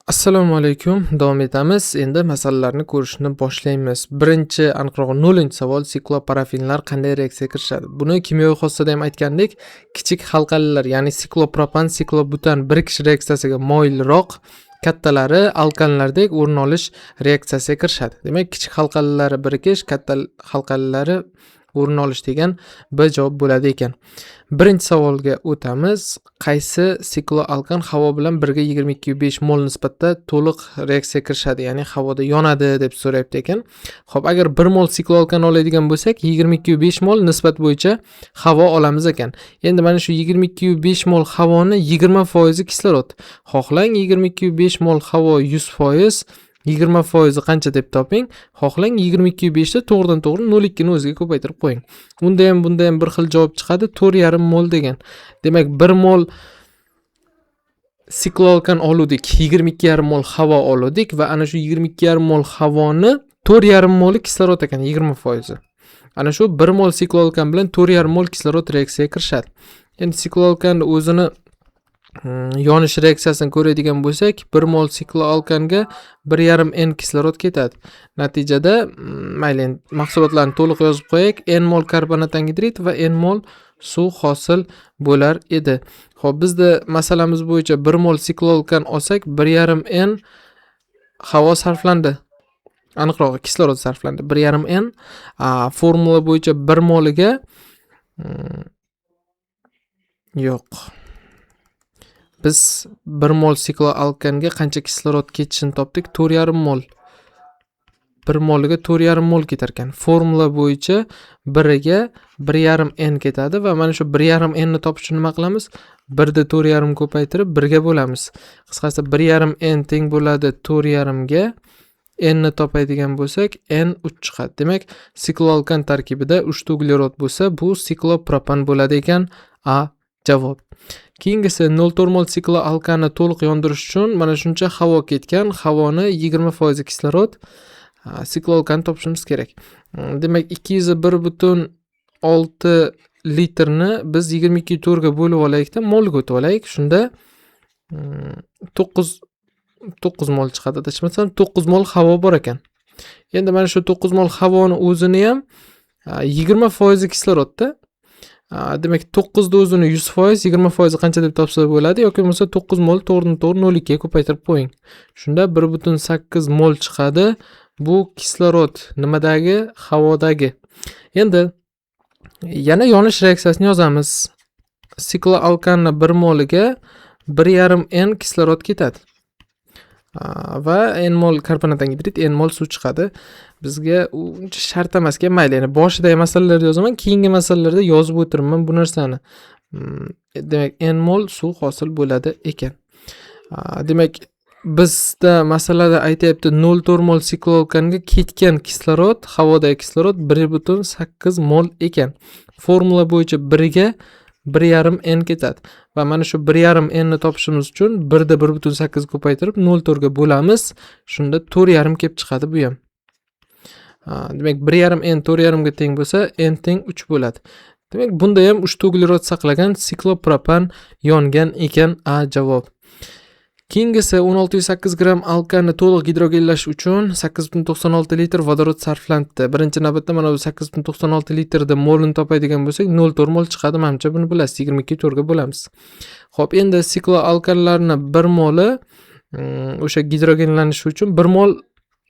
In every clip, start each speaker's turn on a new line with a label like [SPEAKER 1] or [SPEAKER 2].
[SPEAKER 1] Assalomu alaykum. Davom etamiz. Endi masalalarni ko'rishni boshlaymiz. Birinchi, aniqrog'i 0-savol: sikloparafinlar qanday reaksiyaga kirishadi? Buni kimyoviy xossada ham aytgandik. Kichik halqalilar, ya'ni siklopropan, siklobutan birikish reaksiyasiga moyilroq, kattalari alkanlardek o'rin olish reaksiyasiga kirishadi. Demak, kichik halqalilari birikish, katta halqalilari o'rin olish degan B javob bo'ladi ekan. Birinchi savolga o'tamiz. Qaysi sikloalkan havo bilan birga 22,5 mol nisbatda to'liq reaksiyaga kirishadi, ya'ni havoda yonadi deb so'rayapti ekan. Xo'p, agar 1 mol sikloalkan oladigan bo'lsak, 22,5 mol nisbat bo'yicha havo olamiz ekan. Endi mana shu 22,5 mol havoni 20% kislorod. Xohlang 22,5 mol havo 100%, 20% qancha deb toping. Xohlang 22,5 ta to'g'ridan to'g'ri 0,2 ni o'ziga ko'paytirib qo'ying. Unda ham, bunda ham bir xil javob chiqadi, 4,5 mol degan. Demak, 1 mol sikloalkan oluvdik, 22,5 mol havo oluvdik va ana shu 22,5 mol havoni 4,5 moli kislorod ekan, 20%. Ana shu 1 mol sikloalkan bilan 4,5 mol kislorod reaksiyaga kirishadi. Endi sikloalkanni o'zini yonish reaksiyasini ko'radigan bo'lsak, 1 mol sikloalkanga 1,5 n kislorod ketadi. Natijada, mayli, endi mahsulotlarni to'liq yozib qo'yaylik. N mol karbonat angidrid va n mol suv hosil bo'lar edi. Xo'p, bizda masalamiz bo'yicha 1 mol sikloalkan olsak, 1,5 n havo sarflandi. Aniqrog'i kislorod sarflandi. 1,5 n formula bo'yicha 1 moliga yo'q. Biz 1 mol sikloalkanga qancha kislorod ketishini topdik? 4,5 mol. 1 moliga 4,5 mol ketar ekan. Formula bo'yicha biriga 1,5 n ketadi va mana shu 1,5 n ni topish uchun nima qilamiz? 1 da 4,5 ko'paytirib 1 ga bo'lamiz. Qisqasi, 1,5 n teng bo'ladi 4,5 ga. N ni topadigan bo'lsak, n 3 chiqadi. Demak, sikloalkan tarkibida 3 ta uglerod bo'lsa, bu siklopropan bo'ladi ekan. A javob. Keyingisi, 0,4 mol sikloalkanni to'liq yondirish uchun mana shuncha havo ketgan. Havoni 20% kislorod, sikloalkanni topishimiz kerak. Demak, 201,6 litrni biz 22,4 ga bo'lib olaylikda, molga o'tib olaylik. Shunda 9 mol chiqadi. Adashmasam, 9 mol havo bor ekan. Endi mana shu 9 mol havoni o'zini ham 20% kislorodda. Demak, 9 ni o'zini 100%, 20% qancha deb topsa bo'ladi yoki bo'lmasa 9 mol to'g'ridan to'g'ri 0,2 ga ko'paytirib qo'ying. Shunda 1,8 mol chiqadi. Bu kislorod nimadagi? Havodagi. Endi yana yonish reaksiyasini yozamiz. Sikloalkanni 1 moliga 1,5 n kislorod ketadi. Va n mol karbonat angidrid, n mol suv chiqadi. Bizga uncha shart emasga, mayli, endi boshidagi masalalarda yozaman, keyingi masalalarda yozib o'tiribman bu narsani. Demak, n mol suv hosil bo'ladi ekan. Demak, bizda masalada aytyapti, 0,4 mol sikloalkanga ketgan kislorod, havodagi kislorod 1,8 mol ekan. Formula bo'yicha biriga 1,5 n ketadi va mana shu 1,5 n ni topishimiz uchun 1 da 1,8 ko'paytirib 0,4 ga bo'lamiz. Shunda 4,5 kelib chiqadi bu ham. Demak, 1,5 n 4,5 ga teng bo'lsa, n teng 3 bo'ladi. Demak, bunda ham 3 ta uglerod saqlagan siklopropan yongan ekan. A javob. Keyingisi, 16,8 gramm alkanni to'liq gidrogenlash uchun 8,96 litr vodorod sarflanibdi. Birinchi navbatda mana bu 8,96 litrda molini topadigan bo'lsak, 0,4 mol chiqadi. Manimcha, buni bilasiz, 22,4 ga bo'lamiz. Xo'p, endi sikloalkanlarni 1 moli o'sha gidrogenlanishi uchun 1 mol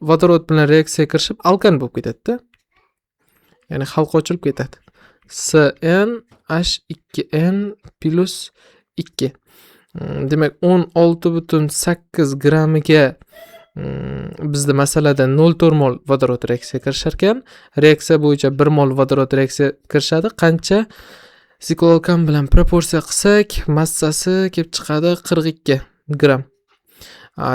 [SPEAKER 1] vodorod bilan reaksiyaga kirishib alkan bo'lib ketadi-da. Ya'ni halqa ochilib ketadi. CN H2N plus 2. Demak, 16,8 grammiga bizda masalada 0,4 mol vodorod reaksiyaga kirishar ekan. Reaksiya bo'yicha 1 mol vodorod reaksiya kirishadi. Qancha sikloalkan bilan proporsiya qilsak, massasi kelib chiqadi 42 gramm.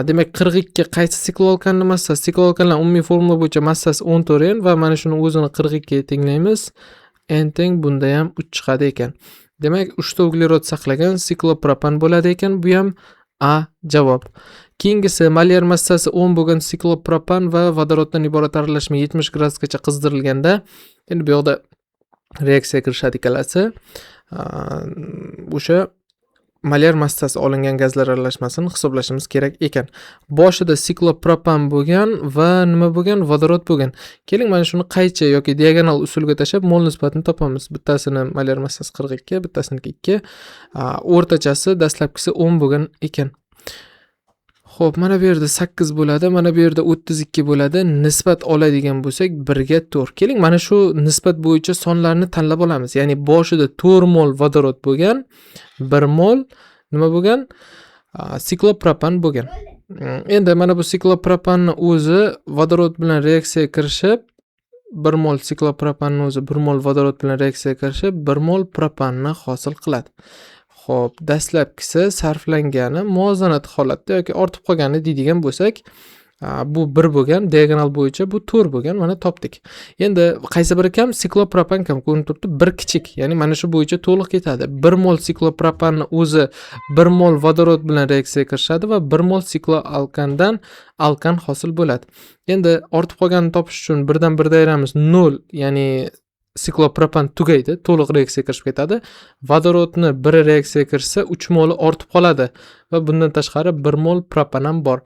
[SPEAKER 1] Demak, 42 qaysi sikloalkanning massasi? Sikloalkanlar umumiy formula bo'yicha massasi 14 n va mana shuni o'zini 42 ga tenglaymiz. N teng bunda ham 3 chiqadi ekan. Demak, 3 ta uglerod saqlagan siklopropan bo'ladi ekan. Bu ham A javob. Keyingisi, molyar massasi 10 bo'lgan siklopropan va vodoroddan iborat aralashma 70 gradusgacha qizdirilganda, endi bu yoqda reaksiya kirishadi ikkalasi. O'sha Molyar massasi olingan gazlar aralashmasini hisoblashimiz kerak ekan. Boshida siklopropan bo'lgan va nima bo'lgan? Vodorod bo'lgan. Keling, mana shuni qaychi yoki diagonal usulga tashlab mol nisbatini topamiz. Bittasini molyar massasi 42, bittasiniki 2. O'rtachasi dastlabkisi 10 bo'lgan ekan. Xo'p, mana bu yerda 8 bo'ladi, mana bu yerda 32 bo'ladi. Nisbat oladigan bo'lsak 1 ga 4. Keling, mana shu nisbat bo'yicha sonlarni tanlab olamiz. Ya'ni boshida 4 mol vodorod bo'lgan, 1 mol nima bo'lgan? Siklopropan bo'lgan. Endi mana bu siklopropanni o'zi vodorod bilan reaksiyaga kirishib, 1 mol siklopropanni o'zi 1 mol vodorod bilan reaksiyaga kirishib, 1 mol propanni hosil qiladi. Xo'p, dastlabkisi sarflangani muvozanat holatda yoki ortib qolgani deydigan bo'lsak, bu 1 bo'lgan, diagonal bo'yicha bu 4 bo'lgan, mana topdik. Endi qaysi biri kam? Siklopropan kam, ko'rinib turibdi, 1 kichik. Ya'ni mana shu bo'yicha to'liq ketadi. 1 mol siklopropanni o'zi 1 mol vodorod bilan reaksiyaga kirishadi va 1 mol sikloalkandan alkan hosil bo'ladi. Endi ortib qolganini topish uchun birdan birda ayiramiz 0, ya'ni siklopropan tugaydi, to'liq reaksiyaga kirishib ketadi. Vodorodni biri reaksiyaga kirishsa 3 moli ortib qoladi va bundan tashqari 1 mol propan ham bor.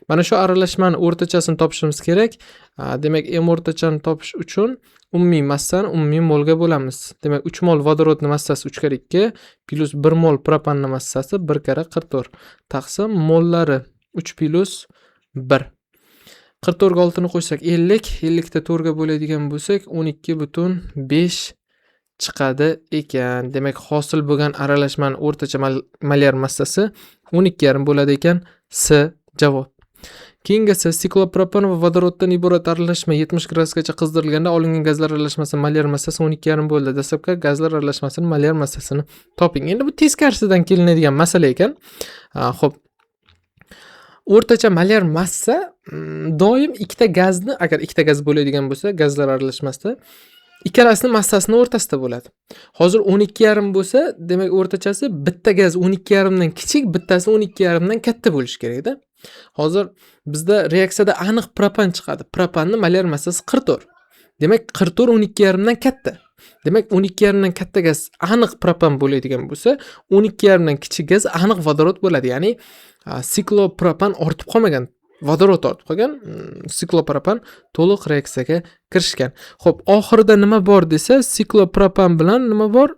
[SPEAKER 1] Mana shu aralashmani o'rtachasini topishimiz kerak. Demak, M o'rtachani topish uchun umumiy massani umumiy molga bo'lamiz. Demak, 3 mol vodorodni massasi 3 karra 2 plyus 1 mol propanni massasi 1 karra 44 taqsim mollari 3 plyus 1. 44 ga 6 ni qo'shsak 50, 50 ta 4 ga bo'ladigan bo'lsak 12,5 chiqadi ekan. Demak, hosil bo'lgan aralashmani o'rtacha molyar massasi 12,5 bo'ladi ekan. S javob. Keyingisi siklopropan va vodoroddan iborat aralashma 70 gradusgacha qizdirilganda olingan gazlar aralashmasi molyar massasi 12,5 bo'ldi. Dastlabki gazlar aralashmasini molyar massasini toping. Endi bu teskarisidan kelinadigan masala ekan. Xo'p. O'rtacha molyar massa doim ikkita gazni, agar ikkita gaz bo'ladigan bo'lsa, gazlar aralashmasida ikkalasini massasini o'rtasida bo'ladi. Hozir 12,5 bo'lsa, demak o'rtachasi bitta gaz 12,5 dan kichik, bittasi 12,5 dan katta bo'lishi kerakda. Hozir bizda reaksiyada aniq propan chiqadi. Propanni molyar massasi 44. Demak, 44 12,5 dan katta. Demak, 12,5 dan katta gaz aniq propan bo'ladigan bo'lsa, 12,5 dan kichik gaz aniq vodorod bo'ladi. Ya'ni siklopropan ortib qolmagan, vodorod ortib qolgan, siklopropan to'liq reaksiyaga kirishgan. Xo'p, oxirida nima bor desa, siklopropan bilan nima bor?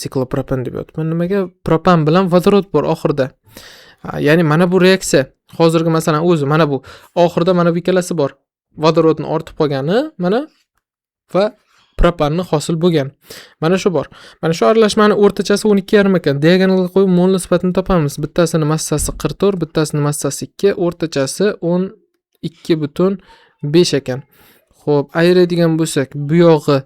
[SPEAKER 1] Siklopropan deb yotibman. Nimaga? Propan bilan vodorod bor oxirida. Ya'ni mana bu reaksiya hozirgi masalan o'zi mana bu oxirida mana bu ikkalasi bor. Vodorodni ortib qolgani mana va propanni hosil bo'lgan. Mana shu bor. Mana shu aralashmani o'rtachasi 12,5 ekan. Diagonalga qo'yib mol nisbatini topamiz. Bittasini massasi 44, bittasini massasi 2, o'rtachasi 12,5 ekan. Xo'p, ayiradigan bo'lsak, bu yog'i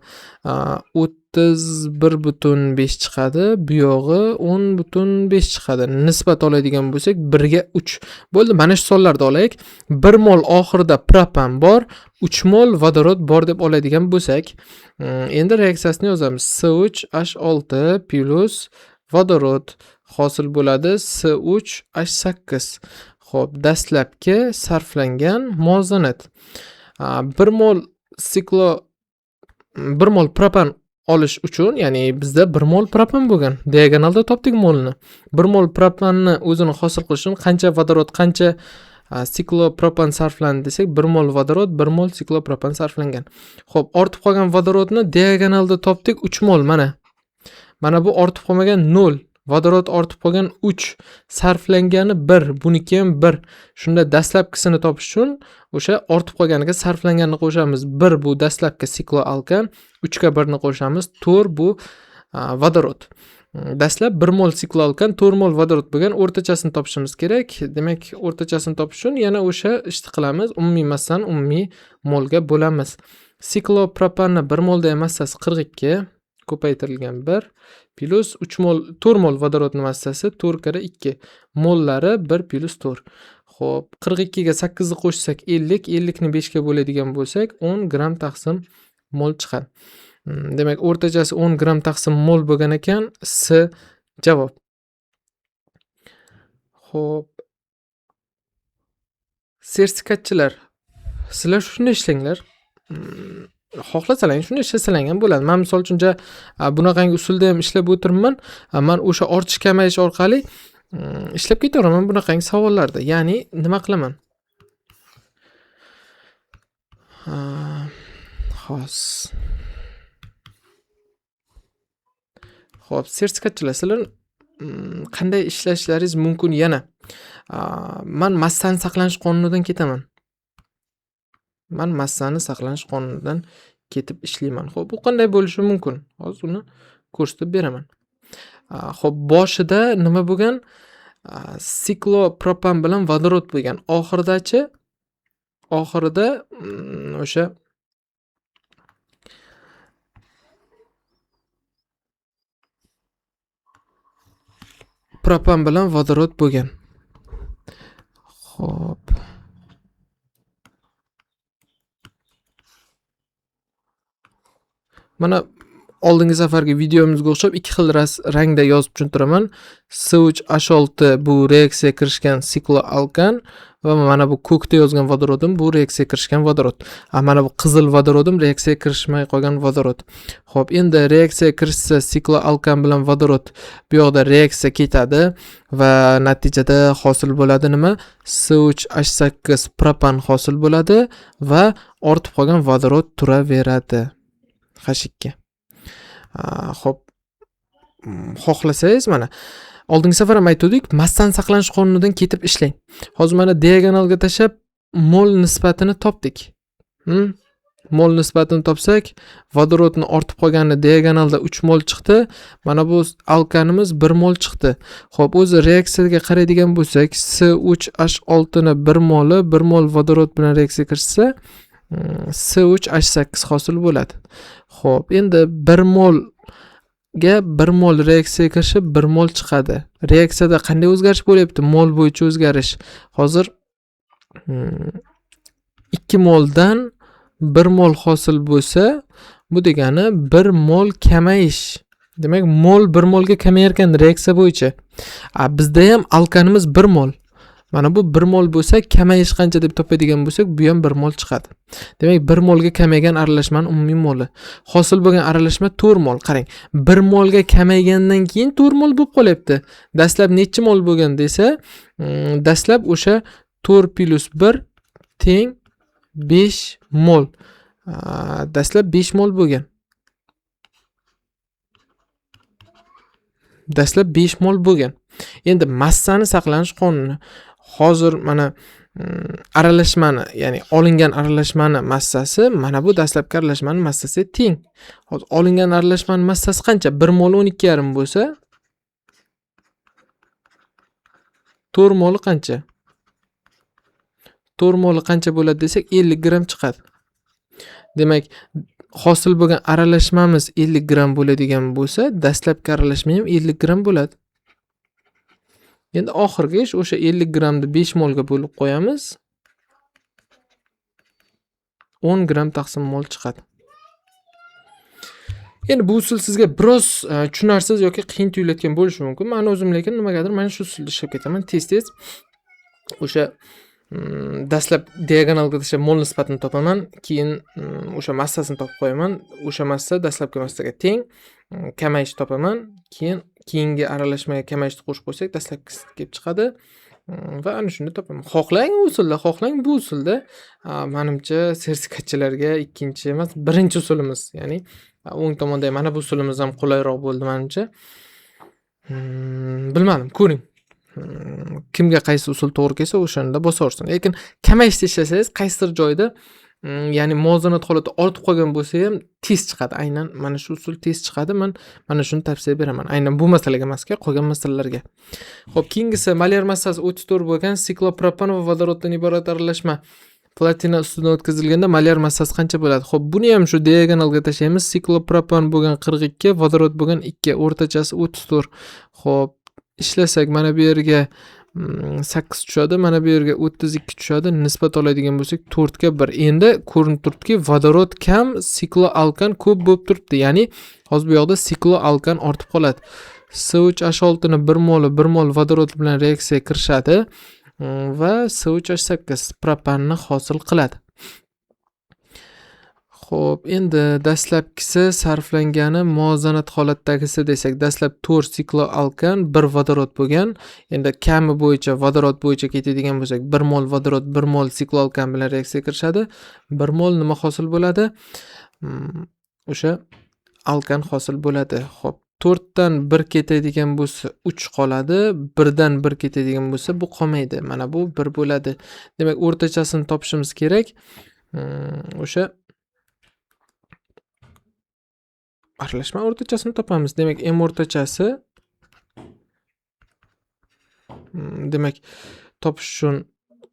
[SPEAKER 1] 31,5 chiqadi, bu yog'i 10,5 chiqadi. Nisbat oladigan bo'lsak 1 ga 3. Bo'ldi, mana shu sonlarni olaylik. 1 mol oxirida propan bor, 3 mol vodorod bor deb oladigan bo'lsak, endi reaksiyasini yozamiz. S3H6 plyus vodorod hosil bo'ladi S3H8. Xo'p, dastlabki sarflangan muvozanat. 1 mol siklo 1 mol propan olish uchun, ya'ni bizda 1 mol propan bo'lgan. Diagonalda topdik molni. 1 mol propanni o'zini hosil qilish uchun qancha vodorod, qancha siklopropan sarflandi desak, 1 mol vodorod, 1 mol siklopropan sarflangan. Xo'p, ortib qolgan vodorodni diagonalda topdik 3 mol mana. Mana bu ortib qolmagan 0. Vodorod ortib qolgan 3, sarflangani 1, buniki ham 1. Shunda dastlabkisini topish uchun o'sha ortib qolganiga sarflanganini qo'shamiz. 1 bu dastlabki sikloalkan, 3 ga 1 ni qo'shamiz, 4 bu vodorod. Dastlab 1 mol sikloalkan, 4 mol vodorod bo'lgan, o'rtachasini topishimiz kerak. Demak, o'rtachasini topish uchun yana o'sha ishni qilamiz. Umumiy massani umumiy molga bo'lamiz. Siklopropanni 1 molda massasi 42 ko'paytirilgan 1 plyus 3 mol 4 mol vodorodni massasi 4 karra 2 mollari 1 plyus 4. Xo'p, 42 ga 8 ni qo'shsak 50, 50 ni 5 ga bo'ladigan bo'lsak 10 gramm taqsim mol chiqadi. Demak, o'rtachasi 10 gramm taqsim mol bo'lgan ekan. S javob. Xo'p. Sertifikatchilar, sizlar shuni ishlanglar. Xohlasalang shuni ishlasalang ham bo'ladi. Men misol uchun bunaqangi usulda ham ishlab o'tiribman. Men o'sha ortish kamayish orqali ishlab ketaveraman bunaqangi savollarda. Ya'ni nima qilaman? Xo'p. Xo'p, sertifikatchilar, sizlar qanday ishlashlaringiz mumkin yana? Men massani saqlanish qonunidan ketaman. Men massani saqlanish qonunidan ketib ishlayman. Xo'p, bu qanday bo'lishi mumkin? Hozir uni ko'rsatib beraman. Xo'p, boshida nima bo'lgan? Siklopropan bilan vodorod bo'lgan. Oxiridachi? Oxirida o'sha propan bilan vodorod bo'lgan. Xo'p. Mana oldingi safargi videomizga o'xshab ikki xil rangda yozib tushuntiraman. C3H6 bu reaksiya kirishgan sikloalkan va mana bu ko'kda yozgan vodorodim bu reaksiya kirishgan vodorod. Mana bu qizil vodorodim reaksiya kirishmay qolgan vodorod. Xo'p, endi reaksiya kirishsa sikloalkan bilan vodorod bu yoqda reaksiya ketadi va natijada hosil bo'ladi nima? C3H8 propan hosil bo'ladi va ortib qolgan vodorod turaveradi. H2. Xo'p, xohlasangiz mana oldingi safar ham aytdik, massani saqlanish qonunidan ketib ishlang. Hozir mana diagonalga tashlab mol nisbatini topdik. Mol nisbatini topsak, vodorodni ortib qolgani diagonalda 3 mol chiqdi. Mana bu alkanimiz 1 mol chiqdi. Xo'p, o'zi reaksiyaga qaraydigan bo'lsak, C3H6 ni 1 moli 1 mol vodorod bilan reaksiya kirsa, C3H8 hosil bo'ladi. Xo'p, endi 1 molga 1 mol reaksiya kirishib 1 mol chiqadi. Reaksiyada qanday o'zgarish bo'lyapti? Mol bo'yicha o'zgarish. Hozir 2 moldan 1 mol hosil bo'lsa, bu degani 1 mol kamayish. Demak, mol 1 molga kamayar ekan reaksiya bo'yicha. Bizda ham alkanimiz 1 mol. Mana bu 1 mol bo'lsa, kamayish qancha deb topadigan bo'lsak, bu ham 1 mol chiqadi. Demak, 1 molga kamaygan aralashmaning umumiy moli. Hosil bo'lgan aralashma 4 mol. Qarang, 1 molga kamaygandan keyin 4 mol bo'lib qolyapti. Dastlab necha mol bo'lgan desa, dastlab o'sha 4 + 1 teng 5 mol. Dastlab 5 mol bo'lgan. Dastlab 5 mol bo'lgan. Endi massani saqlanish qonuni. Hozir mana aralashmani, ya'ni olingan aralashmani massasi mana bu dastlabki aralashmaning massasiga teng. Hozir olingan aralashmaning massasi qancha? 1 mol 12,5 bo'lsa, 4 moli qancha? 4 moli qancha bo'ladi desak, 50 gramm chiqadi. Demak, hosil bo'lgan aralashmamiz 50 gramm bo'ladigan bo'lsa, dastlabki aralashma ham 50 gramm bo'ladi. Endi oxirgi ish o'sha 50 grammni 5 molga bo'lib qo'yamiz. 10 gramm taqsim mol chiqadi. Endi bu usul sizga biroz tushunarsiz yoki qiyin tuyulayotgan bo'lishi mumkin. Men o'zim lekin nimagadir mana shu usulda ishlab ketaman. Tez-tez o'sha dastlab diagonalga tashlab mol nisbatini topaman, keyin o'sha massasini topib qo'yaman. O'sha massa dastlabki massaga teng, kamayish topaman, keyin keyingi aralashmaga kamayishni qo'shib qo'ysak, dastlabkisi kelib chiqadi va ana shuni topaman. Xohlang u usulda, xohlang bu usulda. Menimcha sertifikatchilarga ikkinchi emas, birinchi usulimiz, ya'ni o'ng tomonda mana bu usulimiz ham qulayroq bo'ldi menimcha. Bilmadim, ko'ring. Kimga qaysi usul to'g'ri kelsa o'shanda bosaversin. Lekin kamayishda ishlasangiz qaysidir joyda, ya'ni muvozanat holati ortib qolgan bo'lsa ham tez chiqadi. Aynan mana shu usul tez chiqadi. Men mana shuni tavsiya beraman. Aynan bu masalaga emasga, qolgan masalalarga. Xo'p, keyingisi molyar massasi 34 bo'lgan siklopropan va vodoroddan iborat aralashma platina ustidan o'tkazilganda molyar massasi qancha bo'ladi? Xo'p, buni ham shu diagonalga tashlaymiz. Siklopropan bo'lgan 42, vodorod bo'lgan 2, o'rtachasi 34. Xo'p, ishlasak mana bu yerga 8 tushadi, mana bu yerga 32 tushadi. Nisbat oladigan bo'lsak 4 ga 1. Endi ko'rinib turibdiki, vodorod kam, sikloalkan ko'p bo'lib turibdi. Ya'ni hozir bu yoqda sikloalkan ortib qoladi. C3H6 ni 1 moli 1 mol vodorod bilan reaksiya kirishadi va C3H8 propanni hosil qiladi. Xo'p, endi dastlabkisi sarflangani muvozanat holatdagisi desak, dastlab 4 sikloalkan 1 vodorod bo'lgan. Endi kami bo'yicha vodorod bo'yicha ketadigan bo'lsak, 1 mol vodorod 1 mol sikloalkan bilan reaksiya kirishadi. 1 mol nima hosil bo'ladi? O'sha alkan hosil bo'ladi. Xo'p, 4 dan 1 ketadigan bo'lsa 3 qoladi, 1 dan 1 ketadigan bo'lsa bu qolmaydi. Mana bu 1 bo'ladi. Demak, o'rtachasini topishimiz kerak. O'sha aralashma o'rtachasini topamiz. Demak, M o'rtachasi, demak, topish uchun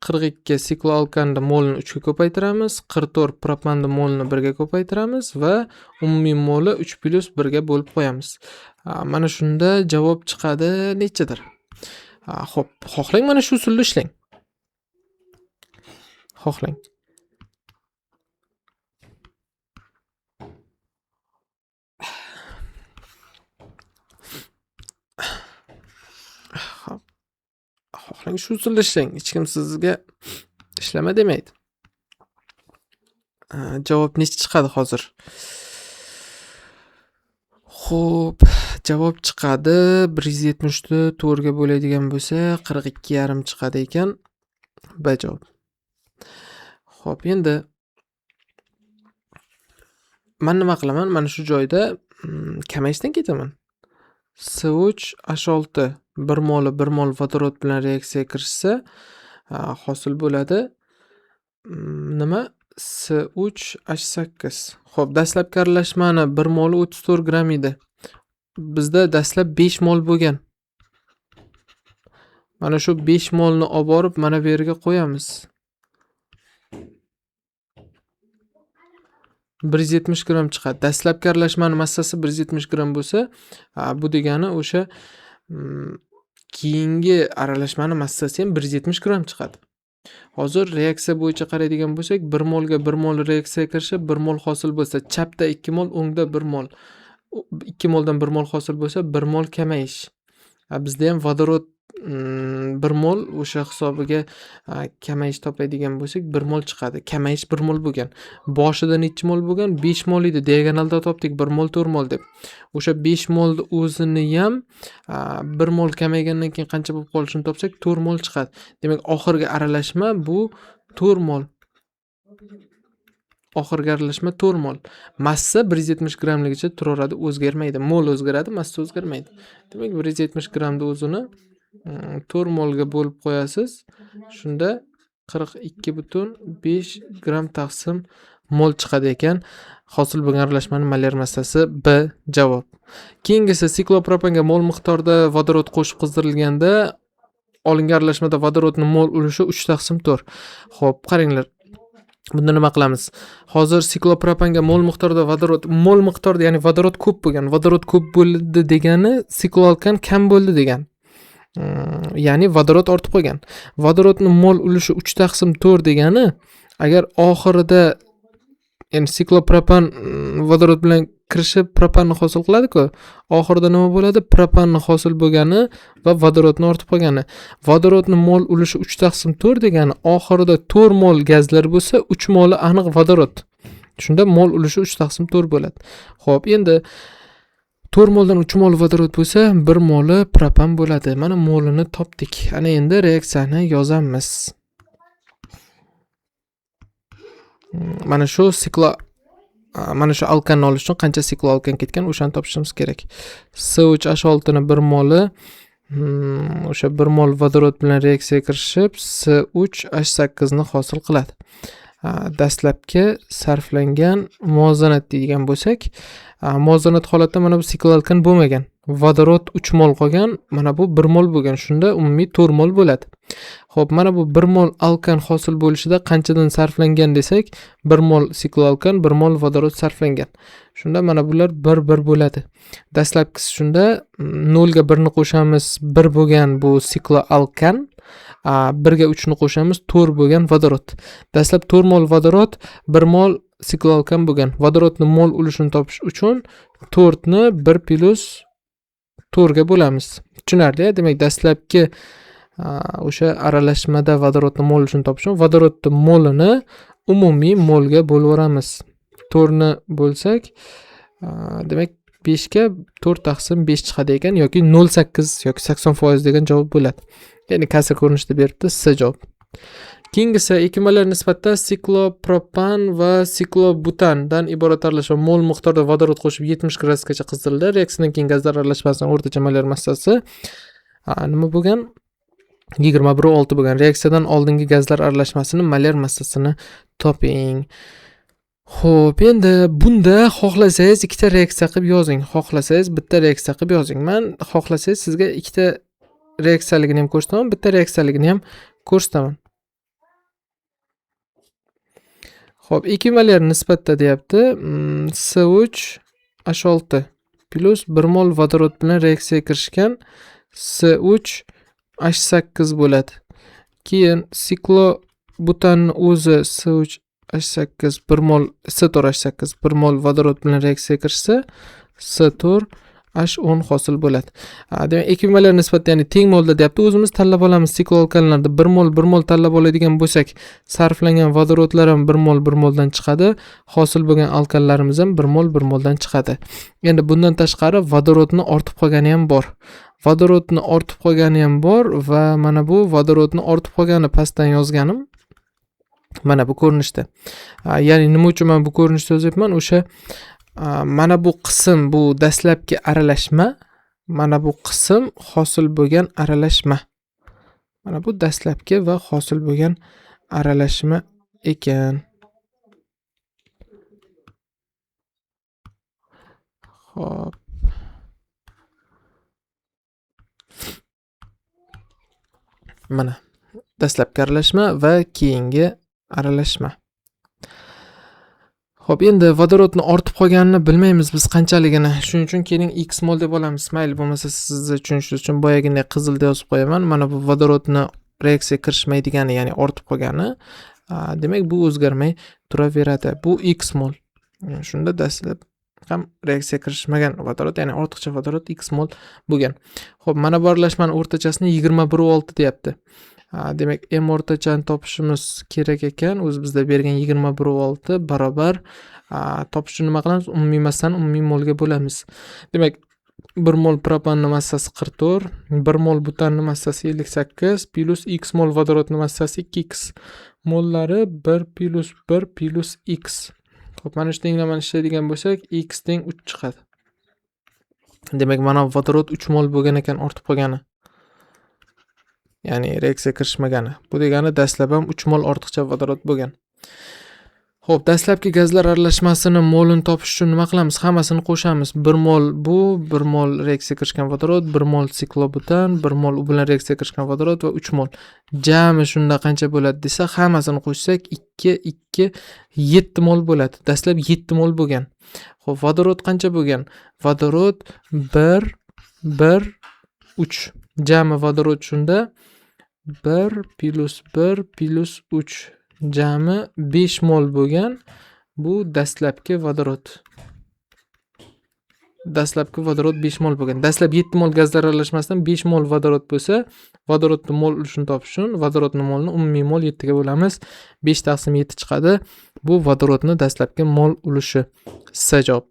[SPEAKER 1] 42 sikloalkanni molini 3 ga ko'paytiramiz, 44 propanni molini 1 ga ko'paytiramiz va umumiy moli 3 + 1 ga bo'lib qo'yamiz. Mana shunda javob chiqadi nechadir. Xo'p, xohlang mana shu usulda ishlang. Xohlang. Xohlang shu usulda ishlang. Hech kim sizga ishlama demaydi. Javob necha chiqadi hozir? Xo'p, javob chiqadi 170 ni 4 ga bo'ladigan bo'lsa 42,5 chiqadi ekan. B javob. Xo'p, endi men nima qilaman? Mana shu joyda kamayishdan ketaman. C3H6 1 moli 1 mol vodorod bilan reaksiya kirishsa, hosil bo'ladi. Nima? C3H8. Xo'p, dastlabki aralashmani 1 moli 34 gramm edi. Bizda dastlab 5 mol bo'lgan. Mana shu 5 molni olib borib mana bu yerga qo'yamiz. 170 gramm chiqadi. Dastlabki aralashmani massasi 170 gramm bo'lsa, bu degani o'sha keyingi aralashmani massasi ham 170 gramm chiqadi. Hozir reaksiya bo'yicha qaraydigan bo'lsak, 1 molga 1 mol reaksiya kirishib, 1 mol hosil bo'lsa, chapda 2 mol, o'ngda 1 mol. 2 moldan 1 mol hosil bo'lsa, 1 mol kamayish. Bizda ham vodorod 1 mol o'sha hisobiga kamayish topadigan bo'lsak, 1 mol chiqadi. Kamayish 1 mol bo'lgan. Boshida necha mol bo'lgan? 5 mol edi. Diagonalda topdik 1 mol 4 mol deb. O'sha 5 molni o'zini ham 1 mol kamaygandan keyin qancha bo'lib qolishini topsak, 4 mol chiqadi. Demak, oxirgi aralashma bu 4 mol. Oxirgi aralashma 4 mol. Massa 170 grammligicha turaveradi, o'zgarmaydi. Mol o'zgaradi, massa o'zgarmaydi. Demak, 170 grammni o'zini 4 molga bo'lib qo'yasiz. Shunda 42,5 gramm taqsim mol chiqadi ekan. Hosil bo'lgan aralashmaning molyar massasi B javob. Keyingisi siklopropanga mol miqdorida vodorod qo'shib qizdirilganda olingan aralashmada vodorodning mol ulushi 3/4. Xo'p, qaranglar. Bunda nima qilamiz? Hozir siklopropanga mol miqdorida vodorod, mol miqdorida, ya'ni vodorod ko'p bo'lgan. Vodorod ko'p bo'ldi degani sikloalkan kam bo'ldi degan. Ya'ni vodorod ortib qolgan. Vodorodning mol ulushi 3/4 degani, agar oxirida, ya'ni siklopropan vodorod bilan kirishib propanni hosil qiladi-ku, oxirida nima bo'ladi? Propanni hosil bo'lgani va vodorodni ortib qolgani. Vodorodning mol ulushi 3/4 degani, oxirida 4 mol gazlar bo'lsa, 3 moli aniq vodorod. Shunda mol ulushi 3/4 bo'ladi. Xo'p, endi 4 moldan 3 mol vodorod bo'lsa, 1 moli propan bo'ladi. Mana molini topdik. Ana endi reaksiyani yozamiz. Mana shu mana shu alkanni olish uchun qancha sikloalkan ketgan, o'shani topishimiz kerak. C3H6 ni 1 moli, o'sha 1 mol vodorod bilan reaksiya kirishib, C3H8 ni hosil qiladi. Dastlabki sarflangan muvozanat deydigan bo'lsak, muvozanat holatda mana bu sikloalkan bo'lmagan. Vodorod 3 mol qolgan, mana bu 1 mol bo'lgan. Shunda umumiy 4 mol bo'ladi. Xo'p, mana bu 1 mol alkan hosil bo'lishida qanchadan sarflangan desak, 1 mol sikloalkan, 1 mol vodorod sarflangan. Shunda mana bular 1-1 bo'ladi. Dastlabkisi shunda 0 ga 1 ni qo'shamiz, 1 bo'lgan bu sikloalkan, 1 ga 3 ni qo'shamiz, 4 bo'lgan vodorod. Dastlab 4 mol vodorod, 1 mol sikloalkan bo'lgan. Vodorodning mol ulushini topish uchun 4 ni 1 plus 4 ga bo'lamiz. Tushunarli-ya? Demak, dastlabki o'sha aralashmada vodorodning mol ulushini topish uchun vodorodning molini umumiy molga bo'lib yuboramiz. 4 ni bo'lsak, demak 5 ga 4 taqsim 5 chiqadi ekan yoki 0.8 yoki 80% degan javob bo'ladi. Ya'ni kasr ko'rinishida beribdi, S javob. Keyingisi ekvivalent nisbatda siklopropan va siklobutandan iborat aralashma mol miqdorda vodorod qo'shib 70 gradusgacha qizdirildi. Reaksiyadan keyin gazlar aralashmasining o'rtacha molyar massasi nima bo'lgan? 21.6 bo'lgan. Reaksiyadan oldingi gazlar aralashmasini molyar massasini toping. Xo'p, endi bunda xohlasangiz ikkita reaksiya qilib yozing, xohlasangiz bitta reaksiya qilib yozing. Men xohlasangiz sizga ikkita reaksiyaligini ham ko'rsataman, bitta reaksiyaligini ham ko'rsataman. Xo'p, ekvivalent nisbatda deyapti. S3H6 plus 1 mol vodorod bilan reaksiyaga kirishgan S3H8 bo'ladi. Keyin siklobutanning o'zi S3H8 1 mol S4H8 1 mol vodorod bilan reaksiyaga kirishsa S4H10 hosil bo'ladi. Demak, ekvivalent nisbatda, ya'ni teng molda deyapti. O'zimiz tanlab olamiz sikloalkanlarni. 1 mol 1 mol tanlab oladigan bo'lsak, sarflangan vodorodlar ham 1 mol 1 moldan chiqadi, hosil bo'lgan alkanlarimiz ham 1 mol 1 moldan chiqadi. Endi bundan tashqari vodorodni ortib qolgani ham bor. Vodorodni ortib qolgani ham bor va mana bu vodorodni ortib qolgani pastdan yozganim mana bu ko'rinishda. Ya'ni nima uchun men bu ko'rinishda yozyapman? O'sha mana bu qism, bu dastlabki aralashma, mana bu qism hosil bo'lgan aralashma. Mana bu dastlabki va hosil bo'lgan aralashma ekan. Xo'p. Mana dastlabki aralashma va keyingi aralashma. Xo'p, endi vodorodni ortib qolganini bilmaymiz biz qanchaligini. Shuning uchun keling x mol deb olamiz. Mayli, bo'lmasa sizni tushunishingiz uchun boyagindek qizilda yozib qo'yaman. Mana bu vodorodni reaksiyaga kirishmaydigani, ya'ni ortib qolgani. Demak, bu o'zgarmay turaveradi. Bu x mol. Shunda dastlab ham reaksiyaga kirishmagan vodorod, ya'ni ortiqcha vodorod x mol bo'lgan. Xo'p, mana bu aralashmaning o'rtachasini 21.6 deyapti. Demak, m o'rtachani topishimiz kerak ekan. O'zi bizda bergan 21.6 barobar, topish uchun nima qilamiz? Umumiy massani umumiy molga bo'lamiz. Demak, 1 mol propanning massasi 44, 1 mol butanning massasi 58 plus x mol vodorodning massasi 2x. Mollari 1 plus 1 plus x. Xo'p, mana shu tenglamani ishlaydigan bo'lsak, x teng 3 chiqadi. Demak, mana vodorod 3 mol bo'lgan ekan ortib qolgani. Ya'ni reaksiya kirishmagani. Bu degani dastlab ham 3 mol ortiqcha vodorod bo'lgan. Xo'p, dastlabki gazlar aralashmasini molini topish uchun nima qilamiz? Hammasini qo'shamiz. 1 mol bu, 1 mol reaksiya kirishgan vodorod, 1 mol siklobutan, 1 mol u bilan reaksiya kirishgan vodorod va 3 mol. Jami shunda qancha bo'ladi desa, hammasini qo'shsak 2, 2, 7 mol bo'ladi. Dastlab 7 mol bo'lgan. Xo'p, vodorod qancha bo'lgan? Vodorod 1, 1, 3. Jami vodorod shunda 1 plus 1 plus 3. Jami 5 mol bo'lgan. Bu dastlabki vodorod. Dastlabki vodorod 5 mol bo'lgan. Dastlab 7 mol gazlar aralashmasidan 5 mol vodorod bo'lsa, vodorodni mol ulushini topish uchun vodorodni molni umumiy mol 7 ga bo'lamiz. 5 taqsim 7 chiqadi. Bu vodorodni dastlabki mol ulushi. S javob.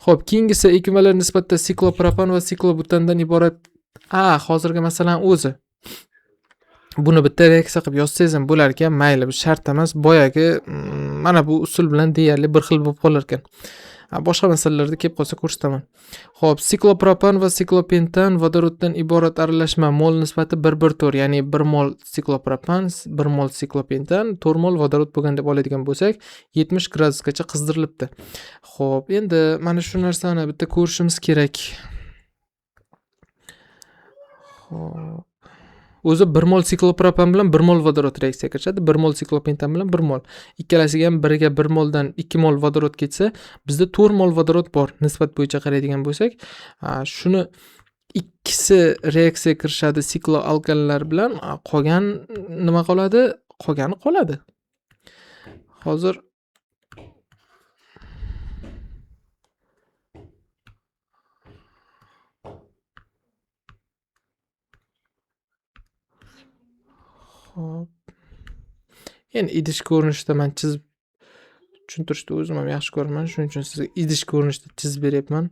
[SPEAKER 1] Xo'p, keyingisi ekvivalent nisbatda siklopropan va siklobutandan iborat. Hozirgi masalan o'zi. Buni bitta reaksiya qilib yozsangiz ham bo'lar ekan, mayli, bu shart emas. Boyagi mana bu usul bilan deyarli bir xil bo'lib qolar ekan. Boshqa masalalarda kelib qolsa ko'rsataman. Xo'p, siklopropan va siklopentan vodoroddan iborat aralashma mol nisbati 1:1 4, ya'ni 1 mol siklopropan, 1 mol siklopentan, 4 mol vodorod bo'lgan deb oladigan bo'lsak, 70 gradusgacha qizdirilibdi. Xo'p, endi mana shu narsani bitta ko'rishimiz kerak. Xo'p. O'zi 1 mol siklopropan bilan 1 mol vodorod reaksiyaga kirishadi, 1 mol siklopentan bilan 1 mol. Ikkalasiga ham biriga 1 moldan 2 mol vodorod ketsa, bizda 4 mol vodorod bor. Nisbat bo'yicha qaraydigan bo'lsak, shuni ikkisi reaksiyaga kirishadi sikloalkanlar bilan, qolgan nima qoladi? Qolgani qoladi. Hozir Xo'p. Endi idish ko'rinishida men chizib Tushuntirishni o'zim ham yaxshi ko'raman, shuning uchun sizga idish ko'rinishida chizib beryapman.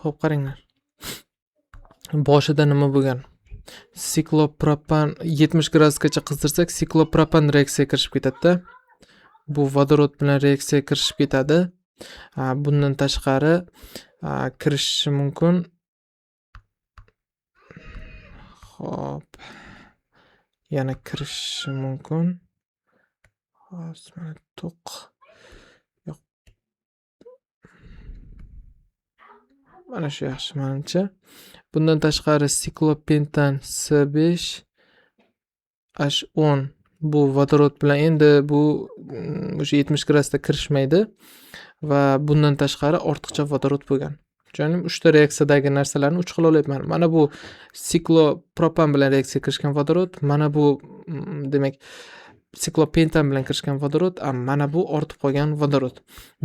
[SPEAKER 1] Xo'p, qaranglar. Boshida nima bo'lgan? Siklopropan 70 gradusgacha qizdirsak, siklopropan reaksiyaga kirishib ketadi-da. Bu vodorod bilan reaksiyaga kirishib ketadi. Bundan tashqari kirishishi mumkin. Xo'p. Yana kirishishi mumkin. Hozir mana to'q. Yo'q. Mana shu yaxshi menimcha. Bundan tashqari siklopentan C5H10 bu vodorod bilan endi bu o'sha 70 gradusda kirishmaydi va bundan tashqari ortiqcha vodorod bo'lgan. Tushundingmi? 3 ta reaksiyadagi narsalarni 3 xil olyapman. Mana bu siklopropan bilan reaksiyaga kirishgan vodorod, mana bu demak siklopentan bilan kirishgan vodorod, mana bu ortib qolgan vodorod.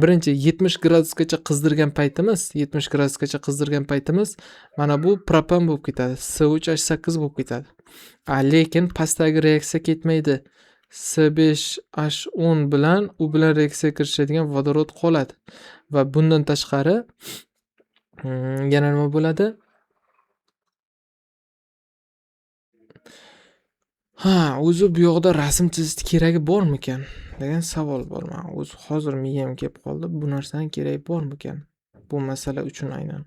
[SPEAKER 1] Birinchi 70 gradusgacha qizdirgan paytimiz, 70 gradusgacha qizdirgan paytimiz mana bu propan bo'lib ketadi, C3H8 bo'lib ketadi. Lekin pastdagi reaksiya ketmaydi. C5H10 bilan u bilan reaksiyaga kirishadigan vodorod qoladi va bundan tashqari yana nima bo'ladi? Ha, o'zi bu yoqda rasm chizishni keragi bormikan degan savol bor. Men o'zi hozir miyam kelib qoldi. Bu narsani keragi bormikan bu masala uchun aynan.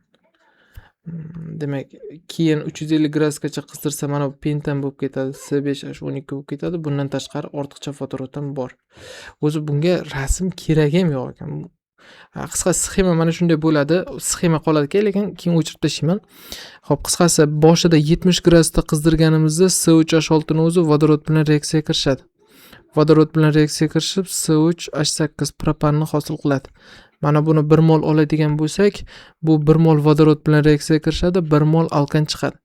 [SPEAKER 1] Demak, keyin 350 gradusgacha qizdirsa mana bu pentan bo'lib ketadi, C5H12 bo'lib ketadi. Bundan tashqari ortiqcha vodorod ham bor. O'zi bunga rasm keragi ham yo'q ekan. Qisqasi sxema mana shunday bo'ladi. Sxema qoladi ekan, lekin keyin o'chirib tashlayman. Xo'p, qisqasi boshida 70 gradusda qizdirganimizda C3H6 ni o'zi vodorod bilan reaksiyaga kirishadi. Vodorod bilan reaksiyaga kirishib C3H8 propanni hosil qiladi. Mana buni 1 mol oladigan bo'lsak, bu 1 mol vodorod bilan reaksiyaga kirishadi, 1 mol alkan chiqadi.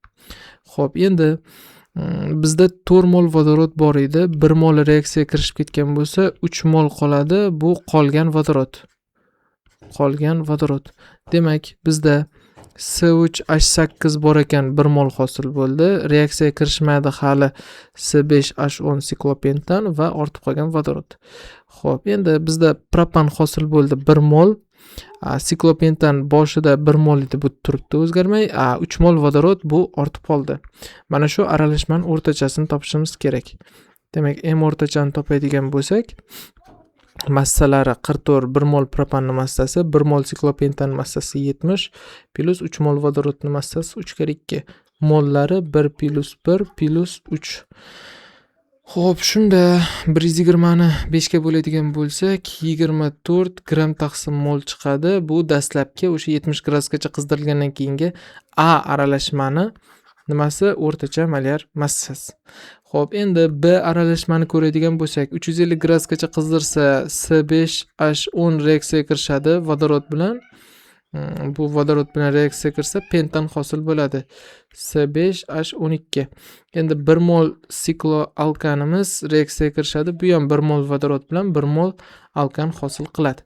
[SPEAKER 1] Xo'p, endi bizda 4 mol vodorod bor edi. 1 mol reaksiyaga kirishib ketgan bo'lsa, 3 mol qoladi. Bu qolgan vodorod. Qolgan vodorod. Demak, bizda C3H8 bor ekan, 1 mol hosil bo'ldi. Reaksiyaga kirishmadi hali C5H10 siklopentan va ortib qolgan vodorod. Xo'p, endi bizda propan hosil bo'ldi 1 mol. Siklopentan boshida 1 mol edi, bu turibdi o'zgarmay. 3 mol vodorod bu ortib qoldi. Mana shu aralashmaning o'rtachasini topishimiz kerak. Demak, M o'rtachani topadigan bo'lsak, massalari 44, 1 mol propanning massasi, 1 mol siklopentan massasi 70 plus 3 mol vodorodning massasi 3 kar 2. Mollari 1 plus 1 plus 3. Xo'p, shunda 120 ni 5 ga bo'ladigan bo'lsak, 24 gramm taqsim mol chiqadi. Bu dastlabki o'sha 70 gradusgacha qizdirilgandan keyingi A aralashmani nimasi o'rtacha molyar massasi. Xo'p, endi B aralashmani ko'radigan bo'lsak, 350 gradusgacha qizdirsa C5H10 reaksiyaga kirishadi vodorod bilan. Bu vodorod bilan reaksiyaga kirsa pentan hosil bo'ladi. C5H12. Endi 1 mol sikloalkanimiz reaksiyaga kirishadi. Bu ham 1 mol vodorod bilan 1 mol alkan hosil qiladi.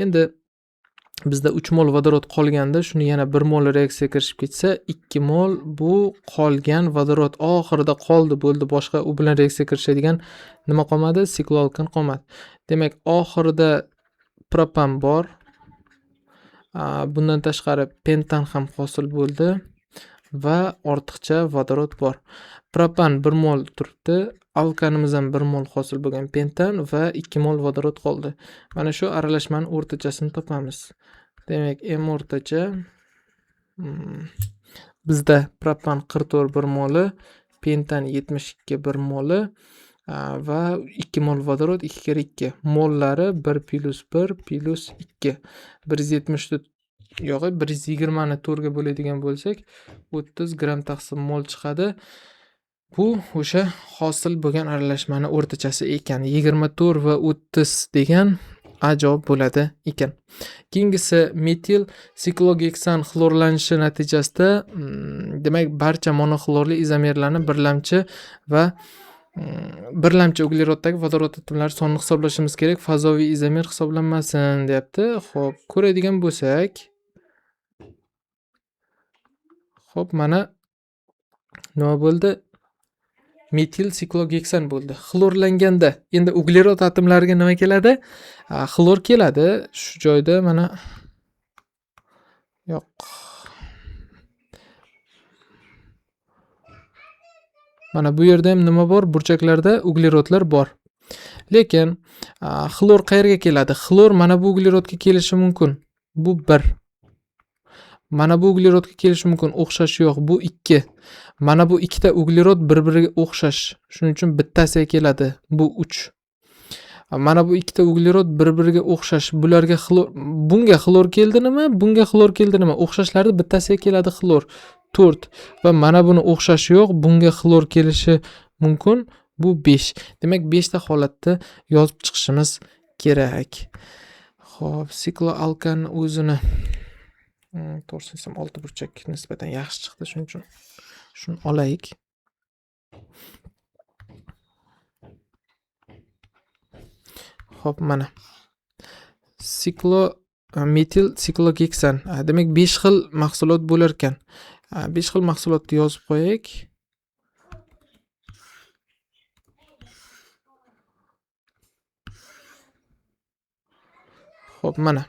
[SPEAKER 1] Endi bizda 3 mol vodorod qolganda, shuni yana 1 mol reaksiyaga kirishib ketsa, 2 mol bu qolgan vodorod oxirida qoldi, bo'ldi, boshqa u bilan reaksiyaga kirishadigan nima qolmadi? Sikloalkan qolmadi. Demak, oxirida propan bor. Bundan tashqari pentan ham hosil bo'ldi va ortiqcha vodorod bor. Propan 1 mol turibdi, alkanimiz ham 1 mol hosil bo'lgan pentan va 2 mol vodorod qoldi. Mana shu aralashmaning o'rtachasini topamiz. Demak, M o'rtacha, bizda propan 44 1 moli, pentan 72 1 moli, va 2 mol vodorod 2 kar 2. Mollari 1 plus 1 plus 2. Bir yuz yetmishni yo'q, bir yuz yigirmani to'rtga bo'ladigan bo'lsak, 30 gramm taqsim mol chiqadi. Bu o'sha hosil bo'lgan aralashmani o'rtachasi ekan. 24 va 30 degan A javob bo'ladi ekan. Keyingisi metil siklogeksan xlorlanishi natijasida, demak, barcha monoxlorli izomerlarni birlamchi va Birlamchi ugleroddagi vodorod atomlari sonini hisoblashimiz kerak, fazoviy izomer hisoblanmasin deyapti. Xo'p, ko'radigan bo'lsak, xo'p, mana nima bo'ldi? Metil siklogeksan bo'ldi. Xlorlanganda endi uglerod atomlariga nima keladi? Xlor keladi. Shu joyda mana yo'q. Mana bu yerda ham nima bor? Burchaklarda uglerodlar bor. Lekin xlor qayerga keladi? Xlor mana bu uglerodga kelishi mumkin. Bu 1. Mana bu uglerodga kelishi mumkin, o'xshashi yo'q. Bu 2. Mana bu ikkita uglerod bir-biriga o'xshash. Shuning uchun bittasiga keladi. Bu 3. Mana bu ikkita uglerod bir-biriga o'xshash. Bularga xlor, bunga xlor keldi nima? Bunga xlor keldi nima? O'xshashlarni bittasiga keladi xlor. 4 va mana buni o'xshashi yo'q, bunga xlor kelishi mumkin. Bu 5. Demak, 5 ta holatda yozib chiqishimiz kerak. Xo'p, sikloalkan o'zini to'g'risini aytsam 6 burchak nisbatan yaxshi chiqdi, shuning uchun shuni olaylik. Xo'p, mana metil siklogeksan. Demak, 5 xil mahsulot bo'lar ekan. 5 xil mahsulotni yozib qo'yaylik. Xo'p, mana.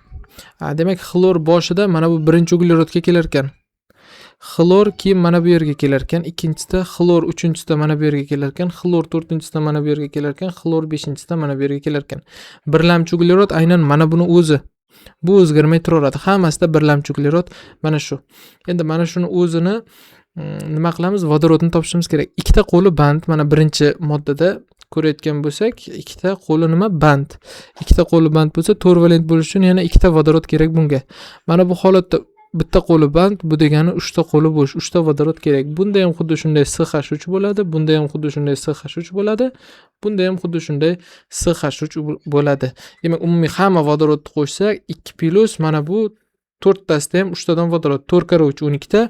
[SPEAKER 1] Demak, xlor boshida mana bu birinchi uglerodga kelar ekan. Xlor keyin mana bu yerga kelar ekan, ikkinchisida xlor uchinchisida mana bu yerga kelar ekan, xlor to'rtinchisida mana bu yerga kelar ekan, xlor beshinchisida mana bu yerga kelar ekan. Birlamchi uglerod aynan mana buni o'zi. Bu o'zgarmay turaveradi. Hammasida birlamchi uglerod mana shu. Endi mana shuni o'zini nima qilamiz? Vodorodni topishimiz kerak. Ikkita qo'li band, mana birinchi moddada ko'rayotgan bo'lsak, ikkita qo'li nima? Band. Ikkita qo'li band bo'lsa, 4 valent bo'lishi uchun yana ikkita vodorod kerak bunga. Mana bu holatda bitta qo'li band, bu degani 3 ta qo'li bo'sh, 3 ta vodorod kerak. Bunda ham xuddi shunday CH3 bo'ladi, bunda ham xuddi shunday CH3 bo'ladi, bunda ham xuddi shunday CH3 bo'ladi. Demak, umumiy hamma vodorodni qo'shsak 2 plus mana bu 4 tasida ham 3 tadan vodorod, 4 karra 3 12 ta.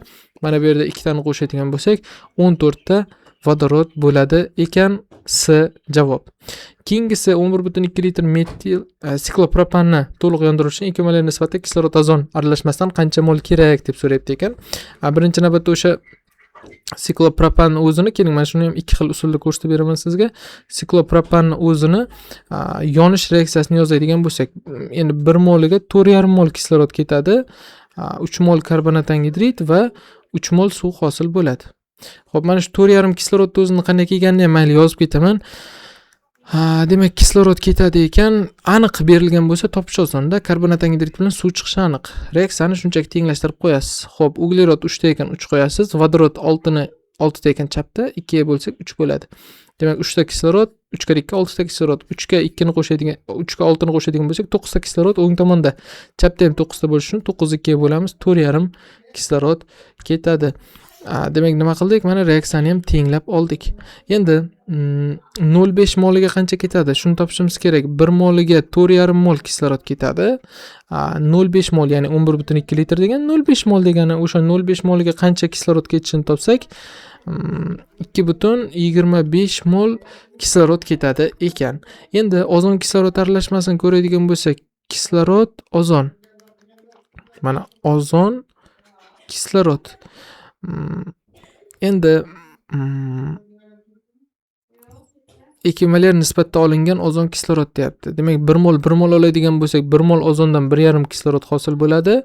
[SPEAKER 1] Mana bu yerda 2 tani qo'shadigan bo'lsak, 14 ta vodorod bo'ladi ekan. S javob. Keyingisi 11,2 litr metil siklopropanni to'liq yondirish uchun 2 molar nisbatda kislorod ozon aralashmasidan qancha mol kerak deb so'rayapti ekan. Birinchi navbatda o'sha siklopropanni o'zini, keling mana shuni ham ikki xil usulda ko'rsatib beraman sizga. Siklopropanni o'zini yonish reaksiyasini yozadigan bo'lsak, endi 1 moliga 4,5 mol kislorod ketadi, 3 mol karbonat angidrid va 3 mol suv hosil bo'ladi. Xo'p, mana shu 4,5 kislorodni o'zini qanday kelganini ham mayli yozib ketaman. Demak, kislorod ketadi ekan, aniq berilgan bo'lsa topish osonda, karbonat angidrid bilan suv chiqishi aniq. Reaksiyani shunchaki tenglashtirib qo'yasiz. Xo'p, uglerod 3 ta ekan 3 qo'yasiz, vodorod 6 ta ekan chapda, 2 ga bo'lsak 3 bo'ladi. Demak, 3 ta kislorod, 3 ga 2 6 ta kislorod, 3 ga 2 ni qo'shadigan, 3 ga 6 ni qo'shadigan bo'lsak 9 ta kislorod o'ng tomonda. Chapda ham 9 ta bo'lishi uchun 9 2 ga bo'lamiz, 4,5 kislorod ketadi. Demak, nima qildik? Mana reaksiyani ham tenglab oldik. Endi 0,5 moliga qancha ketadi? Shuni topishimiz kerak. 1 moliga 4,5 mol kislorod ketadi. 0,5 mol, ya'ni 11,2 litr degan 0,5 mol degani o'sha 0,5 moliga qancha kislorod ketishini topsak, 2,25 mol kislorod ketadi ekan. Endi ozon kislorod aralashmasini ko'radigan bo'lsak, kislorod ozon. Mana ozon kislorod. Endi ekvivalent nisbatda olingan ozon kislorod deyapti. Demak, 1 mol 1 mol oladigan bo'lsak, 1 mol ozondan 1,5 kislorod hosil bo'ladi.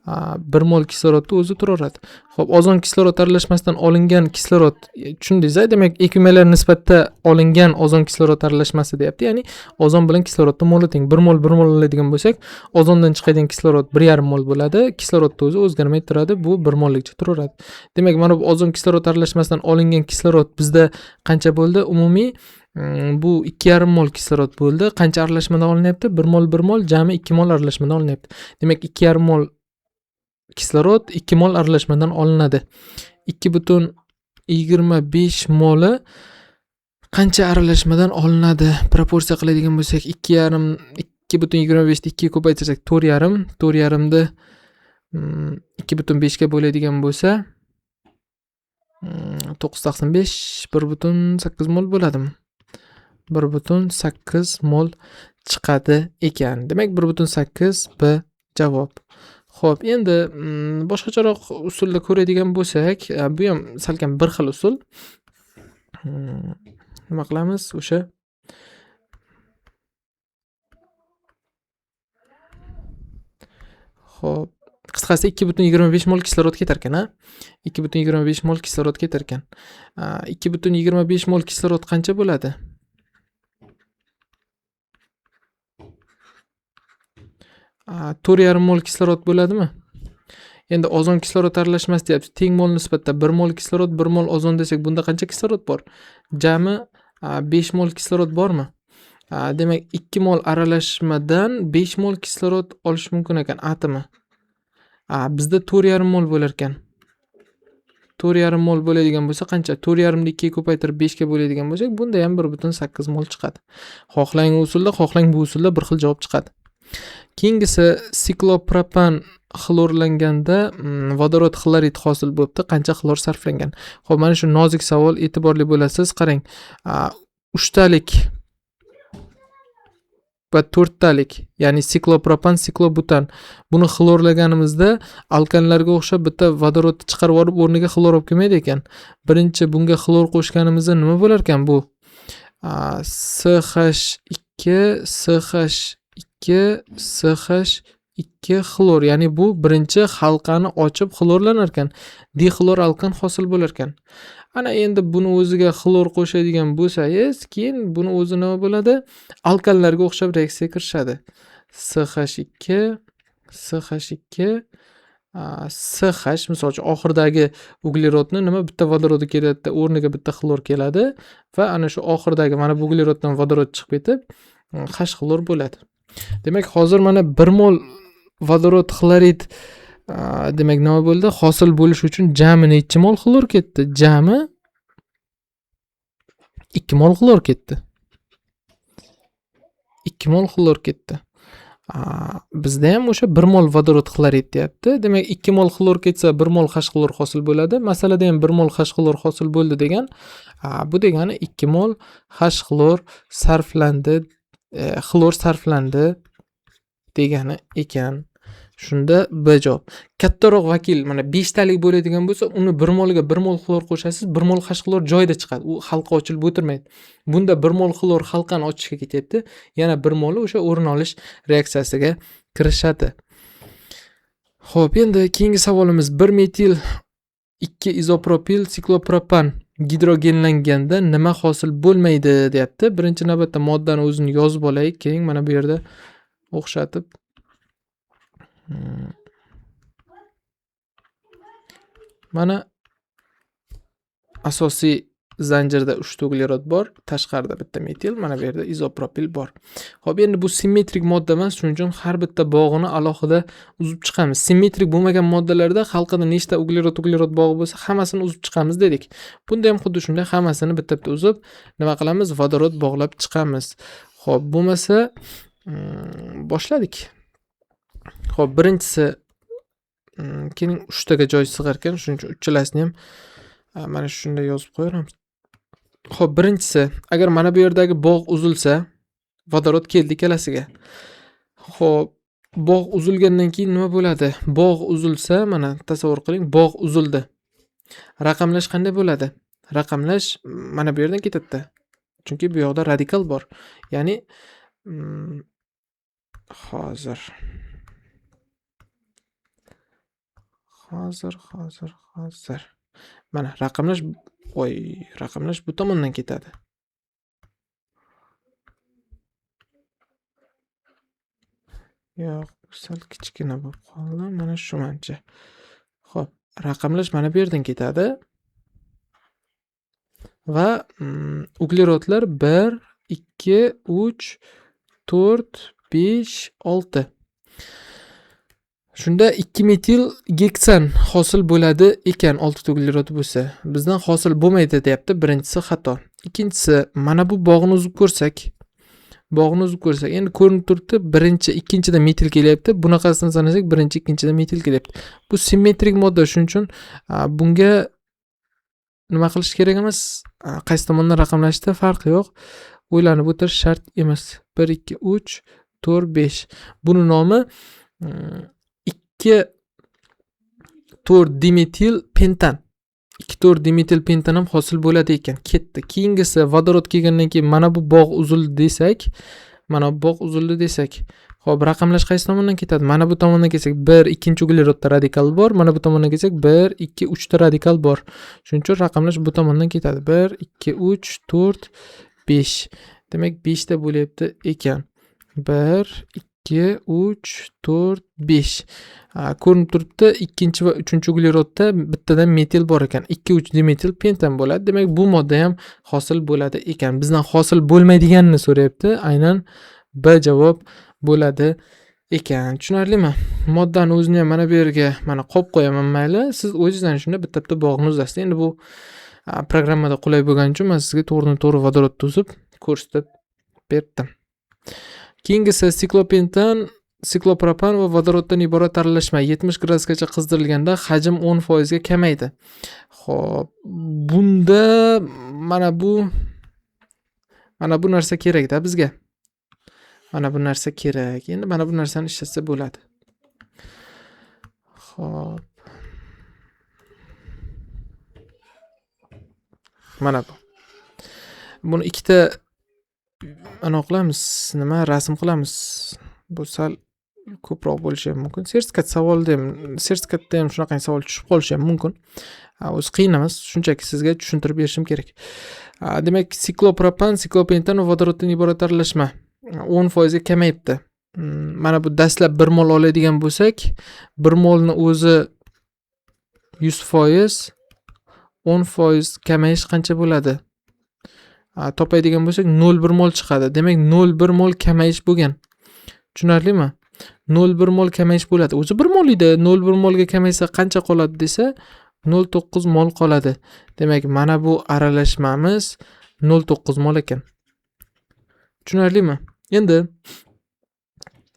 [SPEAKER 1] 1 mol kislorodni o'zi turaveradi. Xo'p, ozon kislorod aralashmasidan olingan kislorod, tushundingiz-a? Demak, ekvivalent nisbatda olingan ozon kislorod aralashmasi deyapti. Ya'ni ozon bilan kislorodni moli teng. 1 mol 1 mol oladigan bo'lsak, ozondan chiqadigan kislorod 1,5 mol bo'ladi. Kislorodni o'zi o'zgarmay turadi, bu 1 molligicha turaveradi. Demak, mana bu ozon kislorod aralashmasidan olingan kislorod bizda qancha bo'ldi? Umumiy bu 2,5 mol kislorod bo'ldi. Qancha aralashmadan olinyapti? 1 mol 1 mol, jami 2 mol aralashmadan olinyapti. Demak, 2,5 mol kislorod 2 mol aralashmadan olinadi. 2,25 moli qancha aralashmadan olinadi? Proporsiya qiladigan bo'lsak, 2,25 ni 2 ga ko'paytirsak 4,5, 4,5 ni 2,5 ga bo'ladigan bo'lsa, 9 taqsim 5 1,8 mol bo'ladimi? 1,8 mol chiqadi ekan. Demak, 1,8 B javob. Xo'p, endi boshqacharoq usulda ko'radigan bo'lsak, bu ham salkam bir xil usul. Nima qilamiz? O'sha xo'p, qisqasi 2,25 mol kislorod ketar ekan, a? 2,25 mol kislorod ketar ekan. 2,25 mol kislorod qancha bo'ladi? 4,5 mol kislorod bo'ladimi? Endi ozon kislorod aralashmasi deyapti. Teng mol nisbatda 1 mol kislorod, 1 mol ozon desak, bunda qancha kislorod bor? Jami 5 mol kislorod bormi? Demak, 2 mol aralashmadan 5 mol kislorod olish mumkin ekan atomi. Bizda 4,5 mol bo'lar ekan. 4,5 mol bo'ladigan bo'lsa qancha? 4,5 ni 2 ga ko'paytirib 5 ga bo'ladigan bo'lsak, bunda ham 1,8 mol chiqadi. Xohlang u usulda, xohlang bu usulda bir xil javob chiqadi. Keyingisi siklopropan xlorlanganda vodorod xlorid hosil bo'libdi. Qancha xlor sarflangan? Xo'p, mana shu nozik savol, e'tiborli bo'lasiz. Qarang, 3talik va 4talik, ya'ni siklopropan, siklobutan. Buni xlorlaganimizda alkanlarga o'xshab bitta vodorodni chiqarib olib o'rniga xlor olib kelmaydi ekan. Birinchi bunga xlor qo'shganimizda nima bo'lar ekan bu? CH2, CH2, CH2 xlor, ya'ni bu birinchi halqani ochib xlorlanar ekan. Dixlor alkan hosil bo'lar ekan. Ana endi buni o'ziga xlor qo'shadigan bo'lsangiz, keyin buni o'zi nima bo'ladi? Alkanlarga o'xshab reaksiyaga kirishadi. CH2, CH2, CH, misol uchun oxiridagi uglerodni nima bitta vodorodi keladi, o'rniga bitta xlor keladi va ana shu oxiridagi mana bu ugleroddan vodorod chiqib ketib, H xlor bo'ladi. Demak, hozir mana 1 mol vodorod xlorid, demak nima bo'ldi? Hosil bo'lish uchun jami necha mol xlor ketdi? Jami 2 mol xlor ketdi. 2 mol xlor ketdi. Bizda ham o'sha 1 mol vodorod xlorid deyapti. Demak, 2 mol xlor ketsa 1 mol H xlor hosil bo'ladi. Masalada ham 1 mol H xlor hosil bo'ldi degan. Bu degani 2 mol H xlor sarflandi, xlor sarflandi degani ekan. Shunda B javob. Kattaroq vakil mana 5 talik bo'ladigan bo'lsa, uni 1 molga 1 mol xlor qo'shasiz, 1 mol H xlor joyida chiqadi. U halqa ochilib o'tirmaydi. Bunda 1 mol xlor halqani ochishga ketyapti, yana 1 moli o'sha o'rin olish reaksiyasiga kirishadi. Xo'p, endi keyingi savolimiz 1 metil 2 izopropil siklopropan gidrogenlanganda nima hosil bo'lmaydi deyapti. Birinchi navbatda moddani o'zini yozib olaylik, keyin mana bu yerda o'xshatib mana asosiy zanjirda 3 ta uglerod bor, tashqarida bitta metil, mana bu yerda izopropil bor. Xo'p, endi bu simmetrik modda emas, shuning uchun har bitta bog'ini alohida uzib chiqamiz. Simmetrik bo'lmagan moddalarda halqada nechta uglerod bog'i bo'lsa, hammasini uzib chiqamiz dedik. Bunda ham xuddi shunday hammasini bitta-bitta uzib, nima qilamiz? Vodorod bog'lab chiqamiz. Xo'p, bo'lmasa, boshladik. Xo'p, birinchisi, keyin 3 taga joy sig'ar ekan, shuning uchun uchalasini ham mana shunday yozib qo'yamiz. Xo'p, birinchisi, agar mana bu yerdagi bog' uzilsa, vodorod keldi ikkalasiga. Xo'p, bog' uzilgandan keyin nima bo'ladi? Bog' uzilsa, mana tasavvur qiling, bog' uzildi. Raqamlash qanday bo'ladi? Raqamlash mana bu yerdan ketadi-da. Chunki bu yoqda radikal bor. Ya'ni, hozir. Hozir. Mana raqamlash, voy, raqamlash bu tomondan ketadi. Yo'q, sal kichkina bo'lib qoldi. Mana shu mancha. Xo'p, raqamlash mana bu yerdan ketadi. Va uglerodlar 1, 2, 3, 4, 5, 6. Shunda 2 metil geksan hosil bo'ladi ekan 6 ta uglerod bo'lsa. Bizdan hosil bo'lmaydi deyapti. Birinchisi xato. Ikkinchisi, mana bu bog'ni uzib ko'rsak, bog'ni uzib ko'rsak, endi ko'rinib turibdi, birinchi, ikkinchida metil kelyapti. Bunaqasini sanasak, birinchi, ikkinchida metil kelyapti. Bu simmetrik modda, shuning uchun, bunga nima qilish kerak emas, qaysi tomondan raqamlashda farqi yo'q. O'ylanib o'tirish shart emas. 1 2 3 4 5. Buni nomi 2 4 dimetil pentan. 2 4 dimetil pentan ham hosil bo'ladi ekan. Ketdi. Keyingisi vodorod kelgandan keyin mana bu bog' uzildi desak, mana bu bog' uzildi desak. Xo'p, raqamlash qaysi tomondan ketadi? Mana bu tomondan kelsak 1, ikkinchi uglerodda radikal bor. Mana bu tomondan kelsak 1, 2, 3 ta radikal bor. Shuning uchun raqamlash bu tomondan ketadi. 1, 2, 3, 4, 5. Demak, 5 ta bo'lyapti ekan. 1, 2, 3, 4, 5. Ko'rinib turibdi, ikkinchi va uchinchi uglerodda bittadan metil bor ekan. 2, 3 dimetil pentan bo'ladi. Demak, bu modda ham hosil bo'ladi ekan. Bizdan hosil bo'lmaydiganini so'rayapti. Aynan B javob bo'ladi ekan. Tushunarlimi? Moddani o'zini ham mana bu yerga mana qo'yib qo'yaman mayli. Siz o'zingizdan shunda bitta-bitta bog'ni uzasiz. Endi bu programmada qulay bo'lgani uchun men sizga to'g'ridan-to'g'ri vodorodni uzib ko'rsatib berdim. Keyingisi siklopentan, siklopropan va vodoroddan iborat aralashma 70 gradusgacha qizdirilganda hajm 10% ga kamaydi. Xo'p, bunda mana bu narsa kerak-da bizga. Mana bu narsa kerak. Endi mana bu narsani ishlatsa bo'ladi. Xo'p. Mana bu. Buni ikkita ana qilamiz, nima rasm qilamiz. Bu sal ko'proq bo'lishi ham mumkin. Sertifikat savolda ham, sertifikatda ham shunaqangi savol tushib qolishi ham mumkin. O'zi qiyin emas, shunchaki sizga tushuntirib berishim kerak. Demak, siklopropan, siklopentan va vodoroddan iborat aralashma 10% ga kamayibdi. Mana bu dastlab 1 mol oladigan bo'lsak, 1 molni o'zi 100%, 10% kamayish qancha bo'ladi? Topadigan bo'lsak 0.1 mol chiqadi. Demak, 0.1 mol kamayish bo'lgan. Tushunarlimi? 0.1 mol kamayish bo'ladi. O'zi 1 mol edi. 0.1 molga kamaysa qancha qoladi desa, 0.9 mol qoladi. Demak, mana bu aralashmamiz 0.9 mol ekan. Tushunarlimi? Endi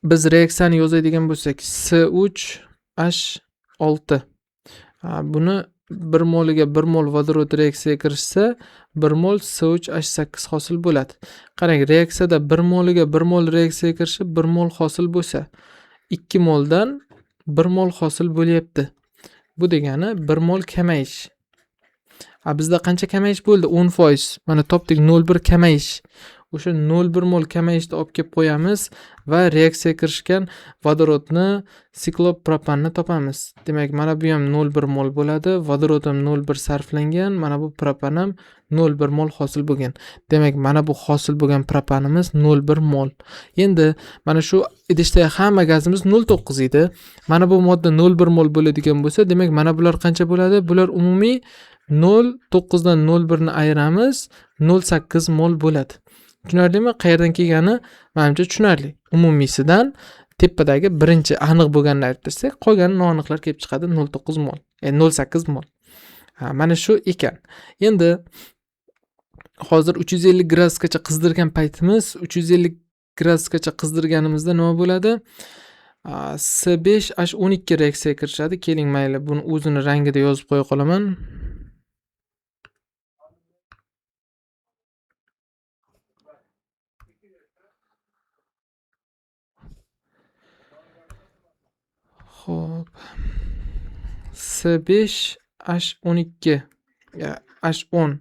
[SPEAKER 1] biz reaksiyani yozadigan bo'lsak, C3H6. Buni 1 moliga 1 mol vodorod reaksiyaga kirishsa, 1 mol C3H8 hosil bo'ladi. Qarang, reaksiyada 1 moliga 1 mol reaksiyaga kirishib 1 mol hosil bo'lsa, 2 moldan 1 mol hosil bo'lyapti. Bu degani 1 mol kamayish. Bizda qancha kamayish bo'ldi? 10%. Mana topdik 0.1 kamayish. O'sha 0.1 mol kamayishni olib kelib qo'yamiz va reaksiyaga kirishgan vodorodni, siklopropanni topamiz. Demak, mana bu ham 0.1 mol bo'ladi. Vodorod ham 0.1 sarflangan, mana bu propan ham 0.1 mol hosil bo'lgan. Demak, mana bu hosil bo'lgan propanimiz 0.1 mol. Endi mana shu idishdagi hamma gazimiz 0.9 edi. Mana bu modda 0.1 mol bo'ladigan bo'lsa, demak, mana bular qancha bo'ladi? Bular umumiy 0.9 dan 0.1 ni ayiramiz, 0.8 mol bo'ladi. Tushunarlimi? Qayerdan kelgani menimcha tushunarli. Umumiysidan tepadagi birinchi aniq bo'lganini aytib tursak, qolgan noaniqlar kelib chiqadi 0.9 mol, 0.8 mol. Mana shu ekan. Endi hozir 350 gradusgacha qizdirgan paytimiz, 350 gradusgacha qizdirganimizda nima bo'ladi? C5H12 reaksiyaga kirishadi. Keling, mayli, buni o'zini rangida yozib qo'ya qolaman. Xo'p. C5H12, H10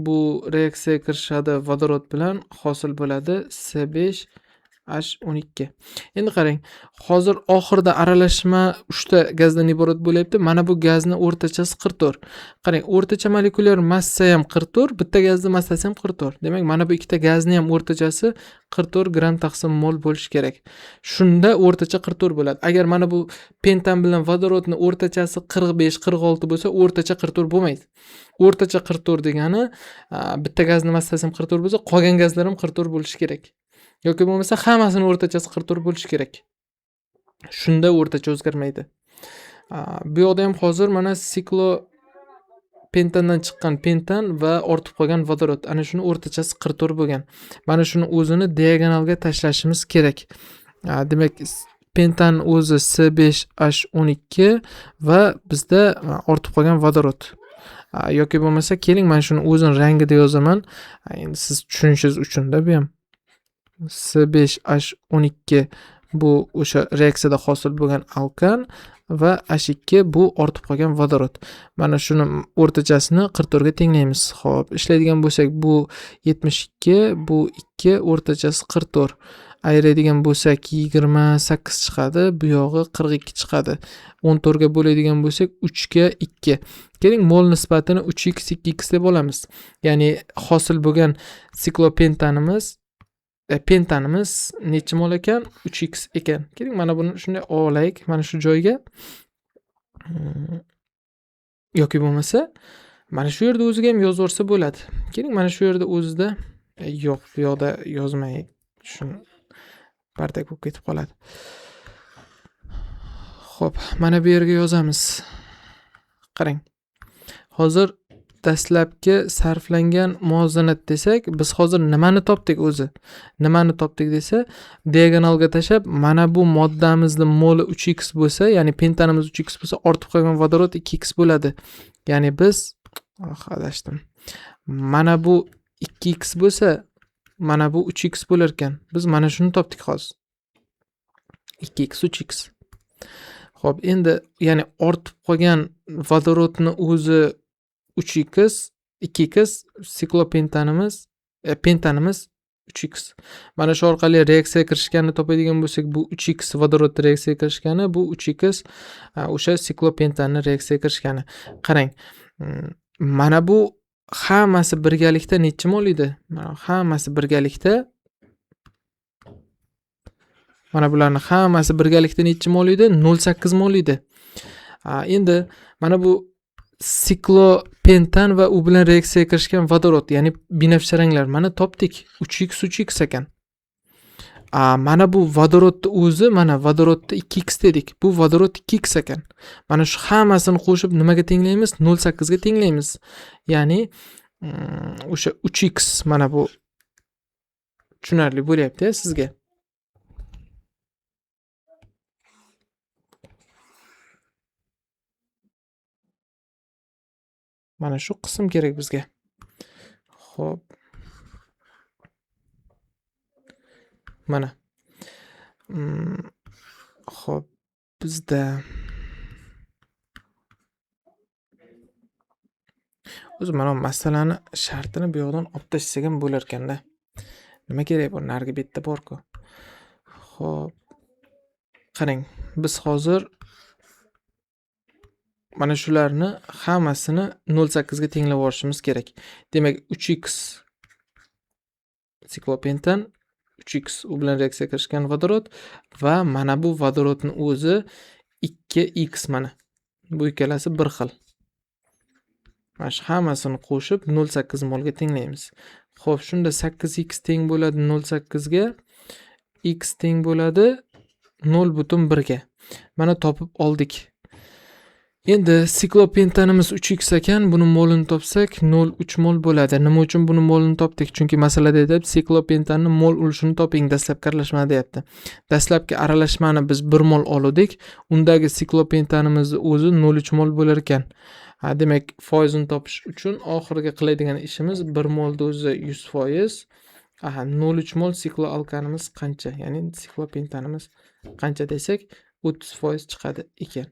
[SPEAKER 1] bu reaksiyaga kirishadi vodorod bilan, hosil bo'ladi C5H12. Endi qarang, hozir oxirida aralashma 3 ta gazdan iborat bo'lyapti. Mana bu gazni o'rtachasi 44. Qarang, o'rtacha molekulyar massa ham 44, bitta gazni massasi ham 44. Demak, mana bu ikkita gazni ham o'rtachasi 44 gramm taqsim mol bo'lishi kerak. Shunda o'rtacha 44 bo'ladi. Agar mana bu pentan bilan vodorodni o'rtachasi 45, 46 bo'lsa, o'rtacha 44 bo'lmaydi. O'rtacha 44 degani bitta gazni massasi ham 44 bo'lsa, qolgan gazlar ham 44 bo'lishi kerak. Yoki bo'lmasa hammasini o'rtachasi 44 bo'lishi kerak. Shunda o'rtacha o'zgarmaydi. Bu yoqda ham hozir mana siklopentandan chiqqan pentan va ortib qolgan vodorod, ana shuni o'rtachasi 44 bo'lgan. Mana shuni o'zini diagonalga tashlashimiz kerak. Demak, pentan o'zi C5H12 va bizda ortib qolgan vodorod. Yoki bo'lmasa keling mana shuni o'zini rangida yozaman. Endi siz tushunishingiz uchun-da bu ham. C5H12 bu o'sha reaksiyada hosil bo'lgan alkan va H2 bu ortib qolgan vodorod. Mana shuni o'rtachasini 44 ga tenglaymiz. Xo'p, ishlaydigan bo'lsak bu 72, bu 2, o'rtachasi 44. Ayiradigan bo'lsak 28 chiqadi, bu yog'i 42 chiqadi. 14 ga bo'ladigan bo'lsak 3 ga 2. Keling mol nisbatini 3x 2x deb olamiz. Ya'ni hosil bo'lgan siklopentanimiz pentanimiz necha mol ekan? 3x ekan. Keling mana buni shunday olaylik mana shu joyga. Yoki bo'lmasa mana shu yerda o'ziga ham yozib yuborsa bo'ladi. Keling mana shu yerda o'zida yo'q, bu yoqda yozmaylik. Shuni bardak bo'lib ketib qoladi. Xo'p, mana bu yerga yozamiz. Qarang. Hozir dastlabki sarflangan muvozanat desak, biz hozir nimani topdik o'zi? Nimani topdik desa, diagonalga tashlab, mana bu moddamizni moli 3x bo'lsa, ya'ni pentanimiz 3x bo'lsa, ortib qolgan vodorod 2x bo'ladi. Ya'ni biz adashdim. Mana bu 2x bo'lsa, mana bu 3x bo'lar ekan. Biz mana shuni topdik hozir. 2x 3x. Xo'p, endi ya'ni ortib qolgan vodorodni o'zi 3x, 2x, siklopentanimiz, pentanimiz 3x. Mana shu orqali reaksiyaga kirishganini topadigan bo'lsak, bu 3x vodorod reaksiyaga kirishgani, bu 3x o'sha siklopentanni reaksiyaga kirishgani. Qarang, mana bu hammasi birgalikda necha mol edi? Mana hammasi birgalikda, mana bularni hammasi birgalikda necha mol edi? 0.8 mol edi. Endi mana bu siklopentan va u bilan reaksiyaga kirishgan vodorod, ya'ni binafsha ranglar, mana topdik 3x 3x ekan. Mana bu vodorodni o'zi, mana vodorodni 2x dedik. Bu vodorod 2x ekan. Mana shu hammasini qo'shib nimaga tenglaymiz? 0.8 ga tenglaymiz. Ya'ni o'sha 3x mana bu tushunarli bo'lyapti-ya sizga. Mana shu qism kerak bizga. Xo'p. Mana. Xo'p, bizda o'zi mana masalani shartini bu yoqdan olib tashlasak ham bo'lar ekanda. Nima kerak bu? Narigi betda bor-ku. Xo'p. Qarang, biz hozir mana shularni hammasini 0.8 ga tenglab yuborishimiz kerak. Demak, 3x siklopentan, 3x u bilan reaksiyaga kirishgan vodorod va mana bu vodorodning o'zi 2x mana. Bu ikkalasi bir xil. Mana shu hammasini qo'shib 0.8 molga tenglaymiz. Xo'p, shunda 8x teng bo'ladi 0.8 ga, x teng bo'ladi 0.1 ga. Mana topib oldik. Endi siklopentanimiz 3x ekan, buni molini topsak 0.3 mol bo'ladi. Nima uchun buni molini topdik? Chunki masalada aytyapti, siklopentanni mol ulushini toping, dastlabki aralashma deyapti. Dastlabki aralashmani biz 1 mol oldik. Undagi siklopentanimizni o'zi 0.3 mol bo'lar ekan. Demak, foizini topish uchun oxirgi qiladigan ishimiz 1 molni o'zi 100%. 0.3 mol sikloalkanimiz qancha? Ya'ni siklopentanimiz qancha desak, 30% chiqadi ekan.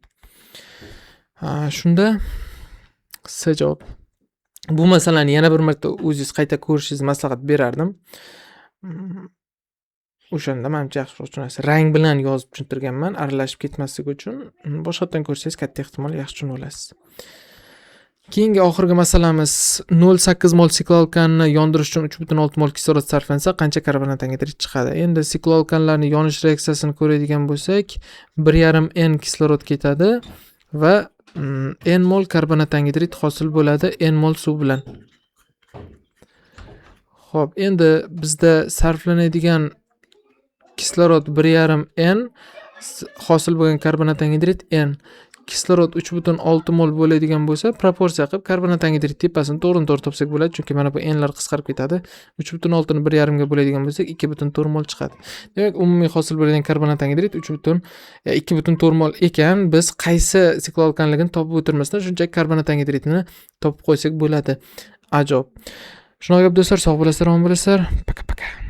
[SPEAKER 1] Shunda S javob. Bu masalani yana bir marta o'zingiz qayta ko'rishingizni maslahat berardim. O'shanda menimcha yaxshiroq tushunasiz. Rang bilan yozib tushuntirganman, aralashib ketmasligi uchun. Boshqatdan ko'rsangiz katta ehtimol yaxshi tushunib olasiz. Keyingi oxirgi masalamiz 0.8 mol sikloalkanni yondirish uchun 3.6 mol kislorod sarflansa qancha karbonat angidrid chiqadi? Endi sikloalkanlarni yonish reaksiyasini ko'radigan bo'lsak, 1.5 N kislorod ketadi va N mol karbonat angidrid hosil bo'ladi N mol suv bilan. Xo'p, endi bizda sarflanadigan kislorod 1.5 N, hosil bo'lgan karbonat angidrid N. Kislorod 3,6 mol bo'ladigan bo'lsa, proporsiya qilib karbonat angidrid tepasini to'g'rini to'g'ri topsak bo'ladi, chunki mana bu nlar qisqarib ketadi. 3,6 ni 1,5 ga bo'ladigan bo'lsak, 2,4 mol chiqadi. Demak, umumiy hosil bo'ladigan karbonat angidrid 2,4 mol ekan. Biz qaysi sikloalkanligini topib o'tirmasdan, shunchaki karbonat angidridni topib qo'ysak bo'ladi. Ajoyib. Shunaqa gap, do'stlar, sog' bo'lasizlar, omon bo'lasizlar. Пока, пока.